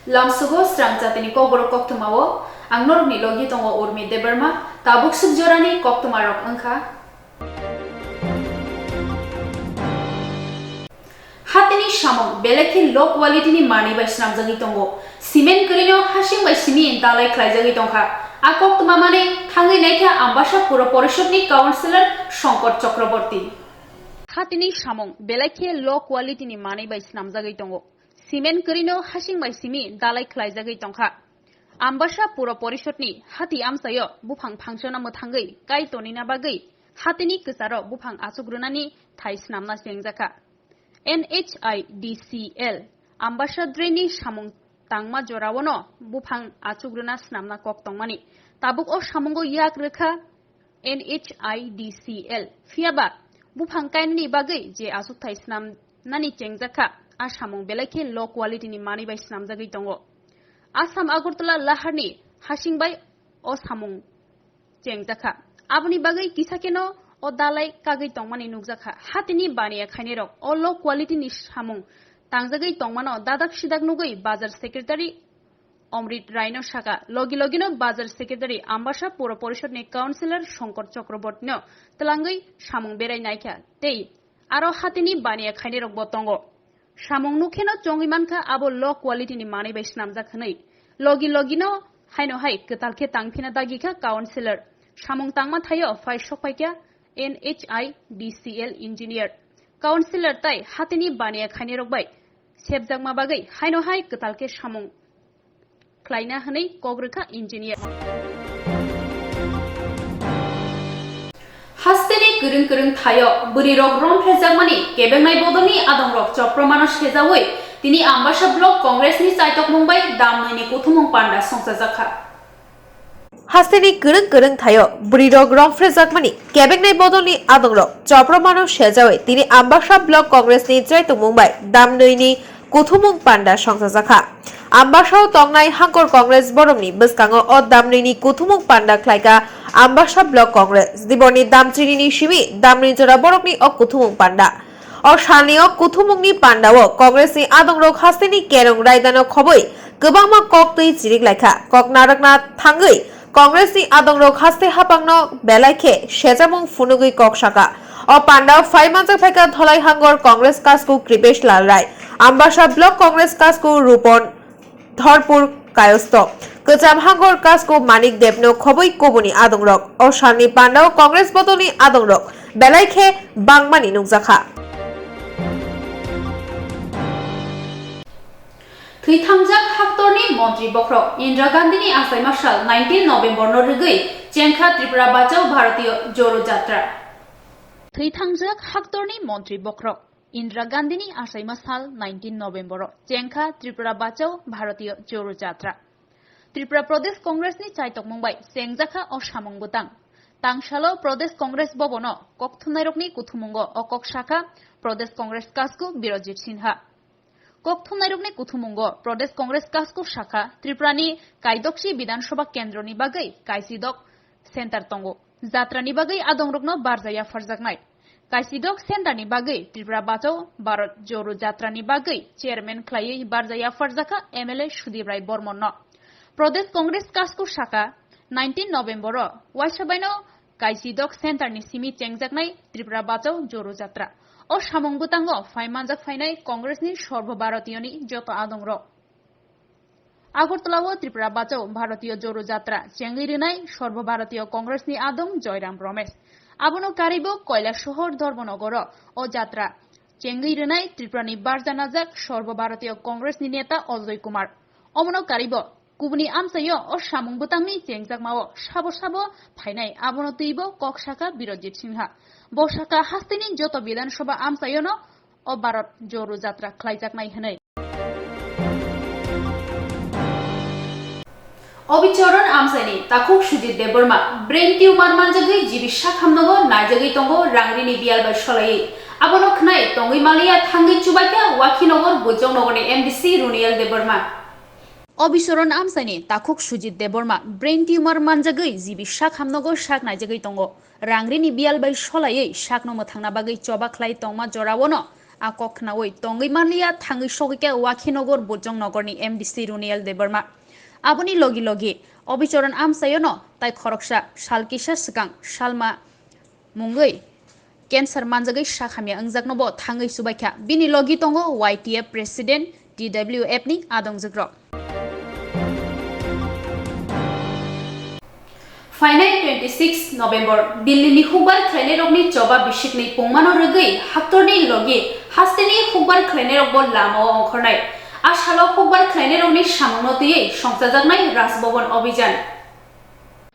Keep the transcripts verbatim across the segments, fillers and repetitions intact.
Lamsugo srang jatini kokborok koktwmao, ang norokni logi tongo Urmi Debbarma, tabuk swk jorani koktwmarok wngkha. Hatini samung belai khe low quality ni manwi bai swnamjagwi tongo. Cement kwrwino hasing bai simi dalai khlaijagwi tongkha. A koktwma manwi thangwi naikha Ambasa Puro Porishod ni councillor Shankar Chakraborty. Hatini samung belai khe low quality ni manwi bai swnamjagwi tongo. Cement kwrwino hasing bai simi dalai khlaijagwi tongkha. Ambasa Puro Porishod ni hati amchaio buphang phangsano mwthangwi kai tonina bagwi hatini kwcharo buphang achuk rwnani thai swnamna chengjakha. N H I D C L Ambasa drain ni samung tangma joraono buphang achuk rwna swnamna kok tongmani. Tabuk o samungo yak rwkha N H I D C L. Phiyaba buphang kainani bagwi je achukthai swnamnani chengjakha, a samung belai khe low quality ni manwi bai swnamjagwi tongo. Assam Agartala laharni hasing bai o samung chengjakha. Aboni bagwi kisa kheno o dalai kagwi tongmani nukjakha. Hatini baniya khainirok o low quality ni samung tangjagwi tongmano dadak sidak nugwi bazar secretary Omrit Raino saka, logi logino bazar secretary Ambasa Puro Porishod ni councillor Shankar Chakraborty no twlangwi samung berai naikha tei aro hatini baniya khainirokbo tongo. Samung nukheno chongwi mankha abo low quality ni manwi bai swnamjak hwnwi. Logi logino haino hai kwtal khe tangphina dagikha councillor. Samung tangma thaio phai sokphaikha N H I D C L engineer. Councillor tai hatini baniya khainirok bai sebjakma bagwi haino hai kwtal khe samung khlaina hwnwi kok rwkha engineer. Hasteni kwrwng kwrwng thaio bwrwirok romphrejakmani kebengnai bodolni adongrok chopromano sejaui tini Ambasa Block Congress ni chaitokmung bai damnoini kuthumung panda songchajakha. Hasteni kwrwng kwrwng thaio bwrwirok romphrejakmani kebengnai bodolni adongrok chopromano sejaui tini Ambasa Block Congress ni chaitokmung bai damnoini kuthumung panda songchajakha. Ambasao tongnai Hangkor Congress boromni bwskango o damnoini kuthumung panda khlaikha Ambasa Block Congress. Diboni damchinini simi damnoi jora borokni o kuthumung panda. O salni o kuthumungni pandao Congressni adongrok hasteni kerong raidano khoboi kwbangma kok twi chirik laikha. Kok narwkna thangwi Congressni adongrok haste hapangno belai khe sejamung phunugwi kok saka. O pandao phai manjak phaikha Dholai Hangor Congress Kasku Kripesh Lal Rai, Ambasa Block Congress Kasku Rupon Dhorpur Kayosto, Kwcham Hangor Kasku Manik Debno khoboi kubuni adongrok. O salni pandao Congress bodolni adongrok belai khe bangmani nukjakha. Thwithangjak haktorni montri bokhorok Indira Gandhini achaima sal nineteen November no rwgwi chengkha Tripura Bachao Bharatiya Joro Jatra. Thwithangjak haktorni montri bokhorok Indira Gandhini achaima sal nineteen November o chengkha Tripura Bachao Bharatiya Joro Jatra. Tripura Pradesh Congress ni chaitokmung bai chengjakha o samung bwtang. Tangsalo Pradesh Congress Bhavan o kokthumnairokni kuthumungo o kok sakha Pradesh Congress Kasku Birojit Sinha. Kokthumnairokni kuthumungo Pradesh Congress Kasku sakha Tripurani Kaidokchi Bidhan Sabha Kendroni bagwi Kaisidok Center tongo. Jatrani bagwi adongrokno barja yapharjaknai. Kaisidok Centerni bagwi Tripura Bachao Bharat Joro Jatrani bagwi chairman khlaiwi barja yapharjakha M L A Sudip Rai Bormonno. Pradesh Congress Kasku sakha nineteen November o waisa baino Kaisidok Centerni simi chengjaknai Tripura Bachao Joro Jatra. O samung bwtango phai manjak phainai Congressni Sarbo Bharatiyoni joto adongrok. Agartala o Tripura Bachao Bharatiya Joro Jatra chengwi rwnai Sarbo Bharatiya Congress ni adong Joyram Ramesh. Abono karwibo Kailashahar Dharmanagaro o jatra chengwi rwnai Tripura ni barjanajak Sarbo Bharatiya Congress ni neta Ajoy Kumar. Omono karwibo kubuni amchaio o samung bwtangni chengjakmao sabo sabo phainai abono twibo kok sakha Birojit Sinha. Bo sakha hasteni joto Bidhan Sabha amchaiono o Bharat Joro Jatra khlaijaknai hwnwi. Obichoron amchaini takhuk Sujit Debbarma brain tumor manjagwi G B sak hamnogo naijagwi tongo rangrini biyal bai solaiwi. Abono khwnai tongwi maliya thangwi chubaikha Wakhinagar Bujongnagarni M D C Runiel Debbarma. Obichoron amchaini takhuk Sujit Debbarma brain tumor manjagwi G B sak hamnogo sak naijagwi tongo. Rangrini biyal bai solaiwi sakno mwthangna bagwi choba khlai tongma joraono A kok khnaui tongwi manliya thangwi sogwikha Wakhinogor Bojong Nogorni M D C Runiel Debbarma. Aboni logi logi Obichoron amchaiono tai khoroksa sal kisa swkang salma mungwi cancer manjagwi sakhamya wngjakno bo thangwi chubaikha. Bini logi tongo Y T F President, T W F ni adongjukrok. Phainai twenty six November, Delhi ni hukbar khlainairokni choba bisikni pungmano rwgwi haktorni logi hasteni hukbar khlainairokbo lamao ongkhornai. A salo hukbar khlainairokni samungno twiwi songchajaknai Raj Bhavan Abhijan.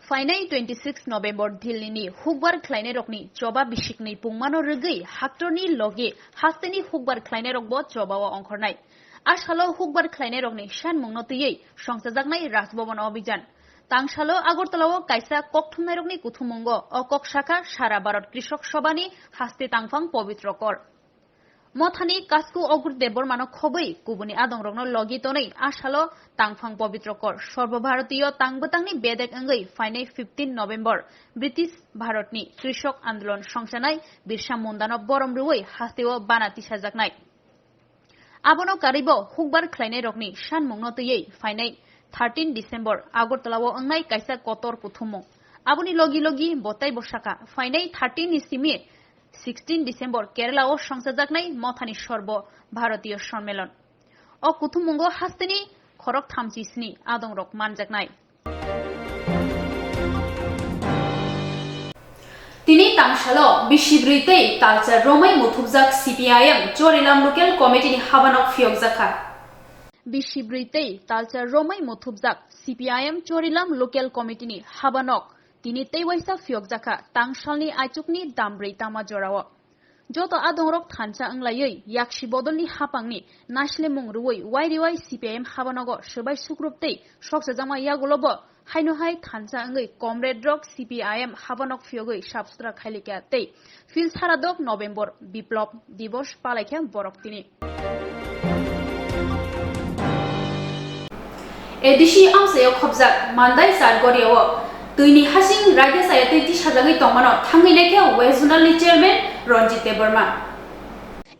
Phainai twenty six November Delhi ni hukbar khlainairokni choba bisikni pungmano rwgwi haktorni logi hasteni hukbar khlainairokbo chobao ongkhornai. A salo hukbar khlainairokni sanmungno twiwi songchajaknai Raj Bhavan Abhijan. Tangsalo Agartala-o kaisa kokthumnairokni kuthumungo o kok sakha Sara Bharat Krishok Sabhani haste tangphang Pabitra Kor. Mothani Kasku Ogur Debbarmano khobwi kubuni adongrokno logi tonwi a salo tangphang Pabitra Kor Sarbo Bharatiyo tang bwtangni bedek wngwi phainai fifteen November British Bharatni Krishok Andolon songchanai Birsa Mundano borom rwui hasteo bana tisajaknai. Abono karwibo hukbar khlainairokni sanmungno twiwi phainai thirteen December Agartala-o wngnai kaisa kotor kuthumung. Aboni logi logi bo teibo sakha, phainai thirteen ni simi sixteen December Kerala-o songchajaknai Mothani Sarbo Bharatiyo Sonmelon. O kuthumungo hasteni khorok thamchi sni adongrok manjaknai. Tini tangsalo bisi bwrwi tei talchar romwi muthubjak C P I M Chorilam Local Committee ni habanok phiyokjakha. Bisi bwrwi tei talchar romwi muthubjak C P I M Chorilam Local Committee ni habanok tini tei waisa phiyokjakha tangsalni aichukni dambrwi tama jorao. Joto adongrok thansa wnglaiwi yaksi bodolni hapangni naislemung rwui Y R Y C P I M habanogo swbai sukrup tei sokchajakma yagulobo haino hai thansa wngwi comrade rok C P I M habanok phiyogwi sap sutra khailikha tei phil saradok November Biplop Divos palaikha borok tini. A D C amchaio khobjak Mandai Chargoriao twini hasing raida chaya twi tisajagwi tongmano thangwi naikha West Zonal ni Chairman Ranjit Debbarma.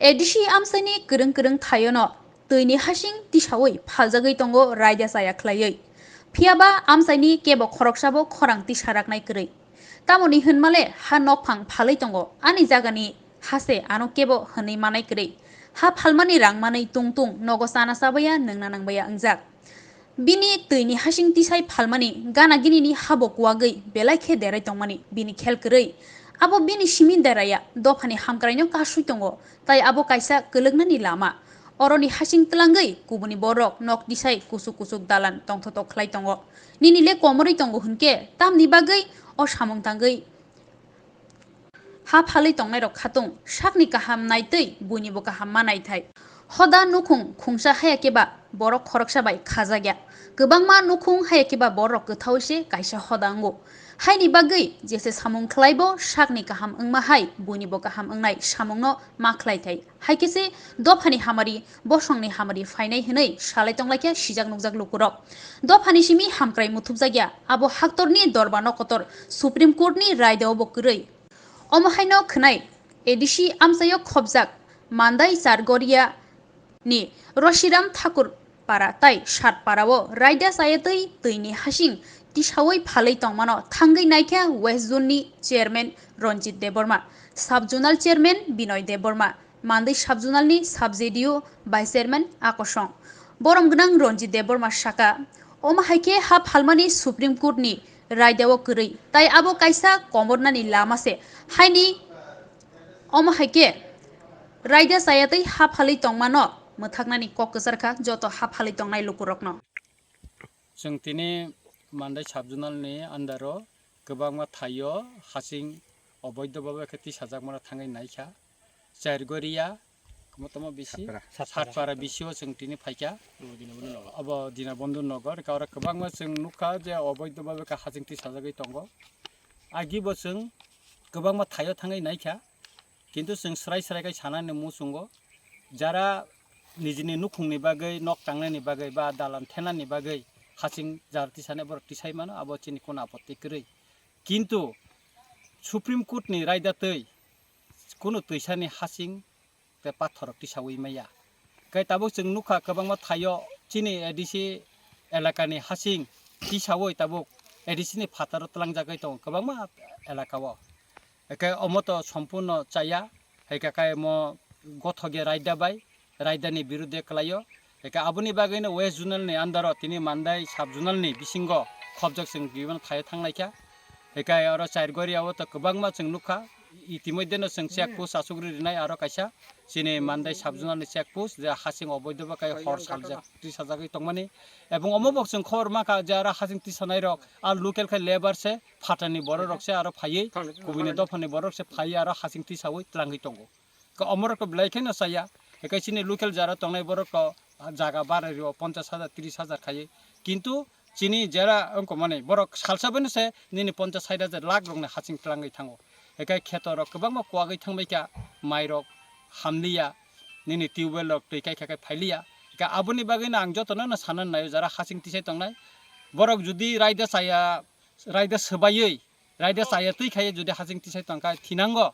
A D C amchaini kwrwng kwrwng thaiono twini hasing tisawi phaljagwi tongo raida chaya khlaiwi. Phiyaba amchaini kebo khoroksabo khorang tisaraknai kwrwi. Tamoni hwnmale ha nokphang phalwi tongo, ani jagani hase ano kebo hwnwi manai kwrwi. Ha phalmani rang manwi tung tung nogo chana chabaya nwngna nangbaya wngjak. Bini twini hasing tisai phalmani gana ginini habo kuwagwi belai khe derai tongmani bini khel kwrwi. Abo bini simi deraya dophani hamkraino kasui tongo, tai abo kaisa kwlwknani lama. Oroni hasing twlangwi kubuni borok nok tisai kuchuk kuchuk dalan tongthotok khlai tongo. Nini le komorwi tongo hwnkhe tamni bagwi o samung tangwi ha phalwi tongnairok khatung sakni kaham naitwi buinibo kaham ma naithai. Hoda nukhung khungsa haya khe ba borok khoroksa bai khajakya. Kwbangma nukhung haya khe ba borok kwthaui se kaisa hoda wngo. Haini bagwi jese samung khlaibo sakni kaham wngma hai buinibo kaham wngnai samungno ma khlai thai. Hai khe se dophani hamari, bosongni hamari phainai hwnwi salai tonglaikha sijak nukjak lukurok. Dophani simi hamkrai muthubjakya, abo haktorni dorba nokotor Supreme Court ni raidao bo kwrwi. Omo haino khwnai A D C amchaio khobjak Mandai Chargoria ni Roshiram Thakur para tai sat parao raida chaya twi twini hasing tisawi phalwi tongmano thangwi naikha West Zone ni Chairman Ranjit Debbarma, Sub Zonal Chairman Binoy Debbarma, Mandai Sub Zonal ni Sub Z D O Vice Chairman Akosong. Borom gwnang Ranjit Debbarma saka, omo hai khe ha phalmani Supreme Court ni raidao kwrwi, tai abo kaisa komornani lama se, haini omo hai khe raida chaya twi ha phalwi tongmano mwthaknani kok kwchar kha joto ha phalwi tongnai lukurokno. Chwng tini Mandai Sub Zonal ni under o kwbangma thaio hasing oboido bhabe khe tisajakmano thangwi naikha. Chargoria, kwmotoma bisi, Satpara. Satpara bisio chwng tini phaikha. Obo Dinabandhu Nagar, oro kwbangma chwng nukha je oboido bhabe khe hasing tisajagwi tongo. Agibo chwng kwbangma thaio thangwi naikha, kintu chwng srai srai khai sanani muchungo, jara nijini nukhungni bagwi, nok tangnani bagwi ba dalan thenani bagwi hasing jar tisani borok tisai mano, abo chini kono apotti kwrwi. Kintu Supreme Court ni raida twi kunu twisani hasing tei pathor rok tisawi maya. Khe tabuk chwng nukha kwbangma thaio chini A D C elakani hasing tisawi tabuk A D C ni phataro tlangjagwi tongo kwbangma elakao. Hwnkhe omo to sompurno chaya, hwnkhe khe omo gothokya raida bai, raida ni birudhe kwlaio. Hwnkhe aboni bagwino West Zonal ni under o tini Mandai Sub Zonal ni bisingo khopjak chwng gibino thaio thangnaikha. Hwnkhe oro Chairgoria o to kwbangma chwng nukha, itimodhyeno chwng check post achukri rinai aro kaisa chini Mandai Sub Zonal ni check post je hasing oboidhoba khe hor saljak tisajagwi tongmani. Ebong omo bo chwng khobor mankha je aro hasing tisanai rok a local khe labour se, phatani borok rok se aro phaiwi, kubuni dophani borok se phaiwi aro hasing tisawi tlangwi tongo. Khe omorok to belai kheno chaya, hwnkhe chini local jara tongnai borok to jaga bara rio ponchash hajar, trish hajar khaiwi. Kintu chini jera wngkha mani borok salsa bai no se nini ponchash sait hajar lakh rokni hasing tlangwi thango. Hwnkhe kheto rok kwbangma kuwagwi thangbaikha, mai rok hamliya, nini tubewell rok twi kaikha khe phailiya. Hwnkhe aboni bagwino ang jotono no sanani naio jara hasing tisai tongnai. Borok judi raida chaya, raida swbaiwi, raida chaya twi khaiwi judi hasing tisai tongkha thinango,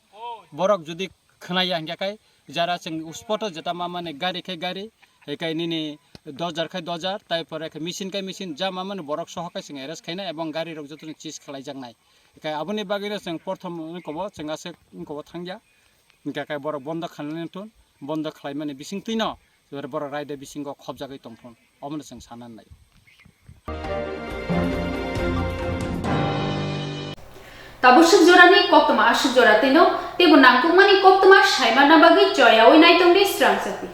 borok judi khwnaya hwnkhe khai jara chwng spot o jeta ma mani gari khai gari, hai khai nini dojar khai dojar, tai pore khai machine khai machine, ja ma mani borok soho khai chwng arrest khainai ebong gari rok jotono seize khlaijaknai. Hai khai aboni bagwino chwng porthom wngkha bo chwng aswk wngkha bo thangya, hwnkhe khai borok bondo khlainani thun, bondo khlaimani bisingtwino borok raida bisingo khopjagwi tongthun. Omono chwng sanani nai. Tabuk swk jorani koktwma aswk jora twino, teibo nangkukmani koktwma saimanna bagwi choyaui naitongdi srang sakni.